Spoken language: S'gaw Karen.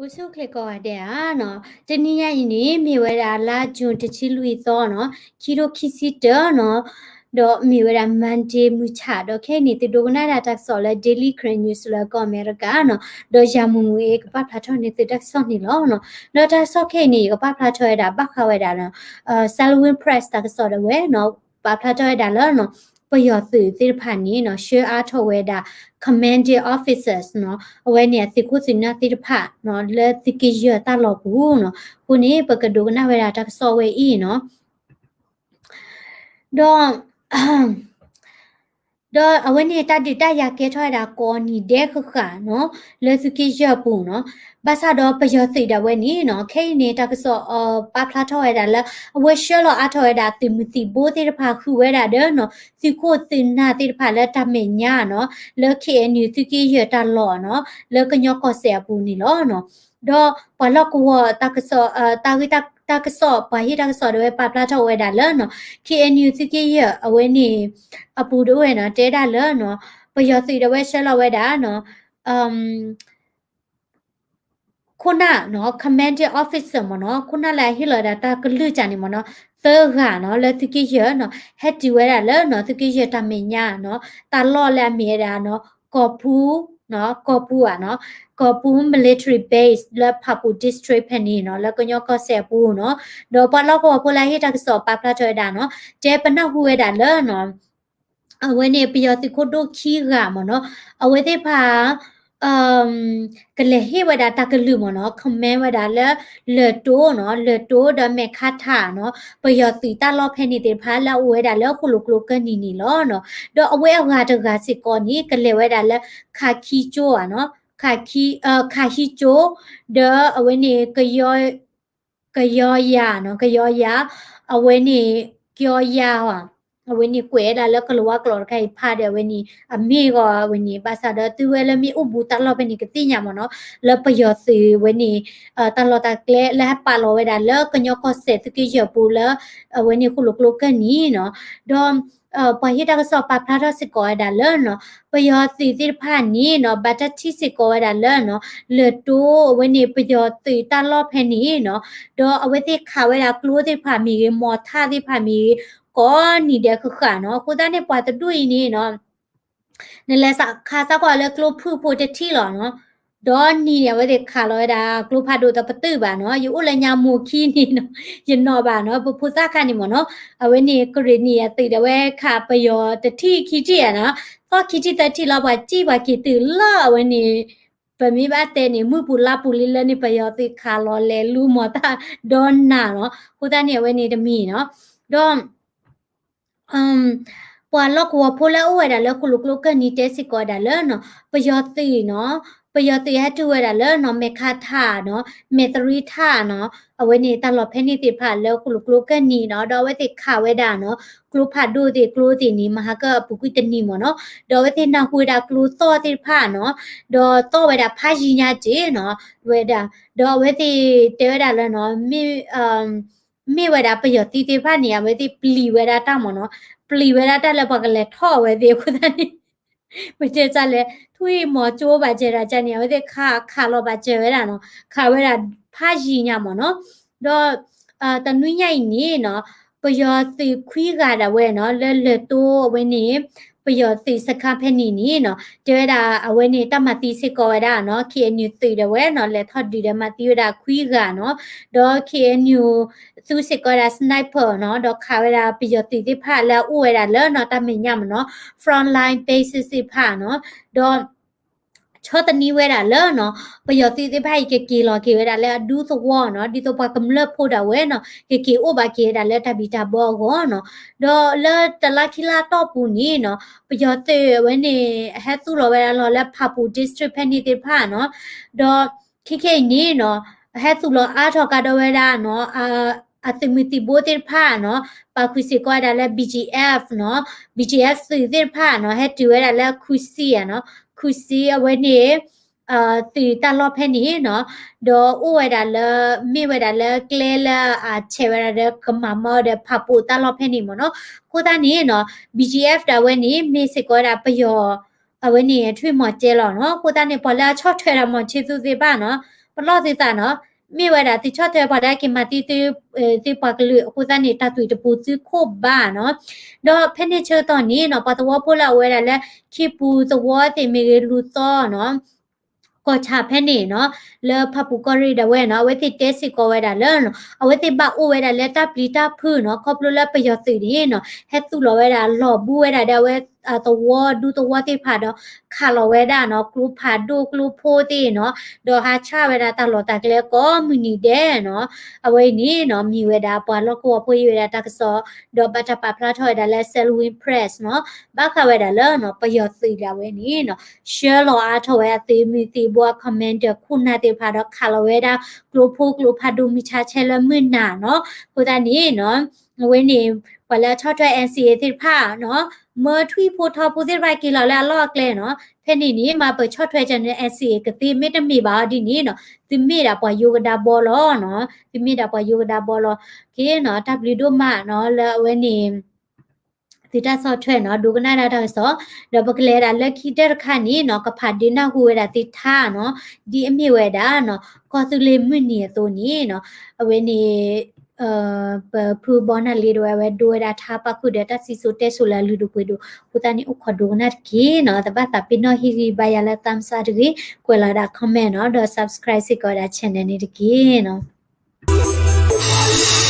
အိၣ်ဆူၣ်ချ့ကိးဂၤဒဲးဧါနီၤ, တနံၤညါအံၤန့ၣ် မ့ၢ်ဝဲဒၣ်လါ June တဆံလွံၢ်သီနီၤ, ခံထိခံဆံတၢနီၤ, ဒီးမ့ၢ်ဝဲဒၣ် Monday မုၢ်ဆၣ်, ဒီးခဲအံၤန့ၣ် သုဒိကနၣ်ဒၣ်တၢ်ကစီၣ်လၢ Daily Karen News လၢကီၢ်အမဲရကၤနီၤ, ဒီးယၤမူမူအ့ ကပာ်ဖျါထီၣ်န့ၢ်သုတၢ်ကစီၣ်န့ၣ်လီၤနီၤ. ဒီးတၢ်ကစီၣ်ခဲအံၤန့ၣ် ယကပာ်ဖျါထီၣ်ဝဲဒၣ် ဘၣ်ဃးဝဲဒၣ်နီၤ Salween Press တၢ်ကစီၣ်ဒၣ်ဝဲနီၤ, ပာ်ဖျါထီၣ်ဝဲဒၣ်လၢနီၤ ပယီၤသုးသ့ၣ်တဖၣ်န့ၣ်နီၤ ဆှၢအါထီၣ်ဝဲဒၣ် commanding officers နီၤ, အဝဲန့ၣ်အသုးခိၣ်သုးနၢ်သ့ၣ်တဖၣ်နီၤ လၢသုးက့ယဲၢ်တၢ်လီၢ်ပူၤနီၤ. အဃိန့ၣ် ပကဒိကနၣ်ဝဲဒၣ်တၢ်ကစီၣ်ဝဲအံၤနီၤ. ဒီး ဒီးအဝဲန့ၣ် တၢ်ဒုးတၢ်ယၤကဲထီၣ်ဝဲဒၣ်ကိးနံၤဒဲးဃၣ်ဃၣ်နီၤ လၢသုးက့ယဲၢ်အပူၤနီၤ. ဘၣ်ဆၣ်ဒီးပယီၤသုးဒၣ်ဝဲန့ၣ်နီၤ ခဲအံၤန့ၣ် တၢ်ကစီၣ် ပာ်ဖျါထီၣ်ဝဲဒၣ်လၢ အဝဲဆှၢလီၤအါထီၣ်ဝဲဒၣ်သုးမုၢ်သံၣ်ဘိသ့ၣ်တဖၣ် ဃုာ်ဝဲဒၣ်ဒီးနီၤ သုးခိၣ်သုးနၢ်သ့ၣ်တဖၣ်လၢတၢ်မဲာ်ညါနီၤ လၢ K N U သုးက့ယဲၢ်တၢ်လီၢ်နီၤ လၢကညီကီၢ်စဲၣ်အပူၤန့ၣ်လီၤနီၤ. ဒီးပှၤလီၢ်ကဝီၤတၢ်ကစီၣ် တၢ်ဂ့ၢ်တၢ်ကစီၣ် ပှၤဟ့ၣ်တၢ်ကစီၣ်ဒၣ်ဝဲပာ်ဖျါထီၣ်ဝဲဒၣ်လၢနီၤ K N U သုးက့ယဲၢ်အဝဲန့ၣ် အပူၤဒၣ်ဝဲနီၤ တဲဒၣ်လၢနီၤ ပယီၤသုးဒၣ်ဝဲဆှၢလီၤဝဲဒၣ်နီၤ ခိၣ်နၢ်နီၤ commanding officer မ့ၢ်နီၤ ခိၣ်နၢ်လၢအဟ့ၣ်လီၤဒၣ်တၢ်ကလုၢ်ကၢ်န့ၣ်မ့ၢ်နီၤ သၢဂၤနီၤ လၢသုးက့ယဲၢ်နီၤ ဟဲတုၤဝဲဒၣ်လၢနီၤ သုးက့ယဲၢ်တၢ်မဲာ်ညါနီၤ တၢ်လီၢ်လၢအမ့ၢ်ဝဲဒၣ်နီၤ ကီၢ်ပူၤ ကီၢ်ပူၤဧါနီၤ ကီၢ်ပူၤ military base လၢ ဖၣ်ပူၣ် district ဖဲန့ၣ်နီၤ လၢကညီကီၢ်စဲၣ်အပူၤနီၤ. ဒီးပှၤလီၢ်ကဝီၤဖိလၢအဟ့ၣ်တၢ်ကစီၣ်ပာ်ဖျါထီၣ်ဝဲဒၣ်နီၤ တဲပနၢ်ဟူဝဲဒၣ်လၢနီၤ အဝဲန့ၣ် ပယီၤသုးခိၣ်ဒိၣ်ခံဂၤမ့ၢ်နီၤ အဝဲသ့ၣ်တဖၣ် ကလဲၤဟ့ၣ်ဝဲဒၣ်တၢ်ကလုၢ်မ့ၢ်နီၤ command ဝဲဒၣ်လၢ လၢၢ်တိနီၤ လၢၢ်တိဒီးမဲာ်ခါထၣ်နီၤ ပယီၤသုးတၢ်လီၢ်ဖဲန့ၣ်သ့ၣ်တဖၣ်လၢအအိၣ်ဝဲဒၣ်လၢဃိၣ်လိာ်ကျိကၢၢ်နံၤန့ၣ်လီၤနီၤ. ဒီးအဝဲအဂၤတဂၤစ့ၢ်ကီးန့ၣ် ကလဲၤဝဲဒၣ်လၢ ခၣ်ခံကၠိဧါနီၤ ခၣ်ခံကၠိ ဒီးအဝဲန့ၣ် ကယီယၤနီၤ ကယီယၤ အဝဲန့ၣ် ကယီယၤ အဝဲန့ၣ်ကွဲးဝဲဒၣ်လၢကလၤဝါကျိာ်တခါအံၤဖးဒီးအဝဲန့ၣ် အမ့ၢ်ဂီၤအဝဲန့ၣ် ဘၣ်ဆၣ်ဒီးသုဝဲလၢမ့ၢ်အိၣ်ဘူးတၢ်လီၢ်ဖဲန့ၣ်ကသ့ၣ်ညါမ့ၢ်နီၤ လၢပယီၤသုးဝဲန့ၣ် တၢ်လီၢ်တၢ်ကျဲလၢဟဲပာ်လီၤဝဲဒၣ်လၢကညီကီၢ်စဲၣ်သုးက့ယဲၢ်ပူၤလၢ အဝဲန့ၣ်ဃိၣ်လိာ်ကျိကၢၢ်နံၤနီၤ ဒီး ပှၤဟ့ၣ်တၢ်ကစီၣ်ပာ်ဖျါထီၣ်စ့ၢ်ကီးဝဲဒၣ်လၢနီၤ ပယီၤသုးသ့ၣ်တဖၣ်န့ၣ်နီၤ ဘၣ်တၢ်ထံၣ်စ့ၢ်ကီးဝဲဒၣ်လၢနီၤ လၢၢ်တိအဝဲန့ၣ် ပယီၤသုးတၢ်လီၢ်ဖဲန့ၣ်နီၤ ဒီးအဝဲသ့ၣ်ခးဝဲဒၣ်ကျိသ့ၣ်တဖၣ်မ့ၢ်ဂ့ၤ မီၤထၣ်သ့ၣ်တဖၣ်မ့ၢ်ဂ့ၤ ကိးနံၤဒဲးဃၣ်ဃၣ်နီၤ အဃိသတးန့ၣ် ပှၤတဒူၣ်အံၤန့ၣ်နီၤ နလဲၤခးစ့ၢ်ကီးလၢကျိဖုၣ်ဖိတထံၣ်လီၤနီၤ ဒီးနံၤန့ၣ် အဝဲသ့ၣ်ခးလီၤဝဲဒၣ်ကျိဖးဒိၣ်တပတုာ်ဘၣ်နီၤ ယအိၣ်လၢညါမိၢ်ခံန့ၣ်နီၤ ယနီၣ်ဘၣ်နီၤ ပဖိသၣ်ခါန့ၣ်မ့ၢ်နီၤ အဝဲန့ၣ် ကရ့ၣ်နံၣ်အသုးဒီးဝဲခးပယီၤတထံၣ်ခံထံၣ်ဧါနီၤ သီၣ်ခံထံၣ်သၢထံၣ်လီၤ ပှၤစံၣ်ပှၤက့ၤတုၤလၢအဝဲန့ၣ် ပမ့ၢ်ဘၣ်တဲန့ၣ် မုၢ်ပူၤလါပူၤလံလၢန့ၣ် ပယီၤသုးခးလီၤလဲၤလူမီၤတၢ်ဒီးနၤနီၤ အဃိသတးန့ၣ် အဝဲန့ၣ်တမံၤနီၤ ဒီး ပှၤလီၢ်ကဝီၤဖိလၢအအိၣ်ဝဲဒၣ်လၢဃိၣ်လိာ်ကျိကၢၢ်နံၤတဲစ့ၢ်ကီးဝဲဒၣ်လၢနီၤ ပယီၤသုးနီၤ ပယီၤသုးဟဲတုၤဝဲဒၣ်လၢနီၤ မဲာ်ခါထၣ်နီၤ မဲာ်သရံထၣ်နီၤ အဝဲန့ၣ်တၢ်လီၢ်ဖဲန့ၣ်သ့ၣ်တဖၣ်လၢဃိၣ်လိာ်ကျိကၢၢ်နံၤနီၤ ဒီးအဝဲသ့ၣ်ခးဝဲဒၣ်နီၤ ကျိဖးဒိၣ်သ့ၣ်ကျိသ့ၣ်န့ၣ် မဟါကၢအပူၤကွံာ်တနံၤမ့ၢ်နီၤ ဒီးအဝဲသ့ၣ်နၢ်ဟူဝဲဒၣ်ကျိသီၣ်သ့ၣ်တဖၣ်နီၤ ဒီးသီၣ်ဝဲဒၣ်ဖးယံၤညါက့ၤနီၤ ဝဲဒၣ် ဒီးအဝဲသ့ၣ်တဲဝဲဒၣ်လၢနီၤ မ့ၢ် မ့ၢ်ဝဲဒၣ်ပယီၤသုးသ့ၣ်တဖၣ်န့ၣ် အဝဲသ့ၣ်ပျံၤဝဲဒၣ်တၢ်မ့ၢ်နီၤ ပျံၤဝဲဒၣ်တၢ်လၢပှၤကလဲၤထီၣ်အဝဲသ့ၣ်အဃိသတးန့ၣ် ပတဲတၢ်လဲၣ် ထွံၣ်မီၤကၠိဘၣ်စၢၤတၢ်ကန့ၣ် အဝဲသ့ၣ်ခးခးလီၤဘၣ်စၢၤဝဲဒၣ်နီၤ ခးဝဲဒၣ်ဖးယံၤညါမ့ၢ်နီၤ ဒီး တနွံညါအံၤန့ၣ်နီၤ ပယီၤသုးခွံဂၤဒၣ်ဝဲနီၤ လၢလၢၢ်တိအဝဲန့ၣ် ပယီၤသုးစခါဖဲန့ၣ်န့ၣ်နီၤ တဲဝဲဒၣ်အဝဲန့ၣ်တၢ်မၤသံစ့ၢ်ကီးဝဲဒၣ်နီၤ K N U သုးဒၣ်ဝဲနီၤ လဲၤထီၣ်ဒုးဒီးမၤသံဝဲဒၣ်ခွံဂၤနီၤ ဒီး K N U သူစ့ၢ်ကီးဝဲဒၣ် sniper နီၤ ဒီးခးဝဲဒၣ်ပယီၤသုးသ့ၣ်တဖၣ်လၢအအိၣ်ဝဲဒၣ်လၢနီၤ တၢ်မဲာ်ညါမ့ၢ်နီၤ frontline bases သ့ၣ်တဖၣ်နီၤ ဒီး ဆီတနံၤဝဲဒၣ်လၢနီၤ ပယီၤသုးသ့ၣ်တဖၣ်အံၤကက့ၤလီၤက့ၤဝဲဒၣ်လၢအဒူသဝီနီၤ ဒ်သိးပှၤကမျၢၢ်ဖိဒၣ်ဝဲနီၤ ကက့ၤအိၣ်ဘၣ်က့ၤဝဲဒၣ်လၢတၢ်ဘံၣ်တၢ်ဘၢအဂီၢ်နီၤ ဒီးလၢတလါခံလါတီၢ်ပူၤန့ၣ်နီၤ ပယီၤသုးအဝဲန့ၣ် ဟဲသူၣ်လီၤဝဲဒၣ်လီၤလၢဖၣ်ပူၤ district ဖဲန့ၣ်သ့ၣ်တဖၣ်နီၤ ဒီးခဲခဲအံၤန့ၣ်နီၤ ဟဲသူၣ်လီၤအါထီၣ်ကဒီးဝဲဒၣ်နီၤ အသုးမုၢ်သံၣ်ဘိသ့ၣ်တဖၣ်နီၤ ပာ်ဃုာ်စ့ၢ်ကီးဝဲဒၣ်လၢ B G F နီၤ B G F သုးသ့ၣ်တဖၣ်နီၤ ဟဲတုၤဝဲဒၣ်လၢခူစံဧါနီၤ ခူစံအဝဲန့ၣ် သုးတၢ်လီၢ်ဖဲန့ၣ်နီၤ ဒီးအိၣ်ဝဲဒၣ်လၢ မ့ၢ်ဝဲဒၣ်လၢကျဲလၢအဆဲးဝဲဒၣ်ဒီးကမၤမၢဒီးဖၣ်ပူၤတၢ်လီၢ်ဖဲန့ၣ်မ့ၢ်နီၤ အဃိသတးန့ၣ်နီၤ B G F ဒၣ်ဝဲန့ၣ် မ့ၢ်စ့ၢ်ကီးဝဲဒၣ်ပယီၤ အဝဲန့ၣ်ထွံၣ်မီၤကဲလီၤနီၤ အဃိသတးန့ၣ် ပှၤလၢအဆီၣ်ထွဲဒၣ်မီၤခၠ့သူသ့ၣ်တဖၣ်နီၤ ပလီၢ်သုသးနီၤ, မ့ၢ်ဝဲဒၣ်သုဆီၣ်ထွဲပှၤလၢအက့ၤမၤသံသု သုပှၤကလုာ်အဃိသတးန့ၣ် တၢ်သွံၣ်တပူၤသုခိၣ်ဘၣ်နီၤ. ဒီးဖဲန့ၣ်ဆၢကတီၢ်န့ၣ်နီၤ ပှၤသဝီဖိလၢအဝဲဒၣ်လၢ ခ့ပူၤသဝီသ့ၣ်မ့ၢ်ဂ့ၤ လူၤသီနီၤ ကီၢ်ဆၣ်ဖဲန့ၣ်နီၤ လၢဖၣ်ပူၤကီၢ်ရ့ၣ်ဒၣ်ဝဲနီၤ အဝဲသ့ၣ်တဲစ့ၢ်ကီးဝဲဒၣ်လၢ အဝဲသ့ၣ်ဘၣ်အိၣ်ဝဲဒၣ်လၢတၢ်ပျံၤတၢ်ဖုးနီၤ ခီဖျိလၢပယီၤသုးန့ၣ်နီၤ ဟဲသူၣ်လီၤဝဲဒၣ်လီၤဘူဝဲဒၣ်ဒီးအဝဲ သဝီဒူသဝီသ့ၣ်တဖၣ်ဒီး ခးလီၤဝဲဒၣ်နီၤ ကျိဖးဒိၣ်ကျိဖိသ့ၣ်နီၤ ဒီးဟးဆှၣ်ဝဲဒၣ်တၢ်လီၢ်တၢ်ကျဲကိးမုၢ်နံၤဒဲးနီၤ အဝဲအံၤန့ၣ်နီၤ မ့ၢ်ဝဲဒၣ်ပှၤလီၢ်ကဝီၤဖိယံာ်ဝဲဒၣ်တၢ်ကစီၣ် ဒီးဘၣ်တၢ်ပာ်ဖျါထီၣ်ဝဲဒၣ်လၢ Salween Press နီၤ ဘၣ်ဃးဝဲဒၣ်လၢ ပယီၤသုးဒၣ်ဝဲန့ၣ်နီၤ ဆှၢလီၤအါထီၣ်ဝဲအသုးမုၢ်သံၣ်ဘိ commander ခိၣ်နၢ်သ့ၣ်တဖၣ်ဒီးခးလီၤဝဲဒၣ် ကျိဖိကျိဖးဒိၣ်မုၢ်ဆါဆဲလၢမုၢ်နၤနီၤ အဃိသတးန့ၣ်နီၤ အဝဲန့ၣ် ပှၤလၢအဆီၣ်ထွဲ NCA သ့ၣ်တဖၣ်နီၤ မၢထွံၣ်ဖိထီဖိသ့ၣ်တဖၣ်က့ၤလီၤလၢအလီၢ်အကျဲနီၤ ဖဲန့ၣ်န့ၣ် မ့ၢ်ပဆီၣ်ထွဲကန့ၣ် NCA ကသ့ မ့တမ့ၢ်ဘၣ်အီၤဒ်န့ၣ်နီၤ သုမ့ၢ်ဒၣ်ပှၤယိကဒါဘီလီၤနီၤ သုမ့ၢ်ဒၣ်ပှၤယိကဒါဘီလီၤ က့နီၤ တၢ်ဘျုးဒိၣ်မးနီၤ လၢအဝဲန့ၣ် သုတၢ်ဆီၣ်ထွဲနီၤ ဒိကနၣ်ဒၣ်တၢ်ကစီၣ် ဒီးပကလဲၤဒၣ်လၢခံတၢ်တခါန့ၣ်နီၤ ကဖးဒုးနၢ်ဟူဝဲဒၣ်သုထါနီၤ ဒ်အမ့ၢ်ဝဲဒၣ်နီၤ ကီၢ်သူလ့ၤမုၢ်နံၤအသိးန့ၣ်နီၤ အဝဲန့ၣ် ပဖုဘီနၢ်လ့ဒၣ်ဝဲ အဝဲဒိဝဲဒၣ်ထါပာ်ဃုာ်ဒီးတၢ်စံၣ်စိၤတဲစိၤလၢအလုၢ်ဒိၣ်ပှ့ၤဒိၣ် အဃိသတးန့ၣ် အိၣ်ခိးဒိကနၣ်တက့ၢ်နီၤ တဘၣ်သးပ့ၤနီၣ်ဟ့ၣ်ဂံၢ်ဘါယၤလၢ thumbs up တဂ့ၤ ကွဲးလီၤဒၣ် comment နီၤ ဒီး subscribe စ့ၢ်ကီးဝဲဒၣ် channel န့ၣ်တက့ၢ်နီၤ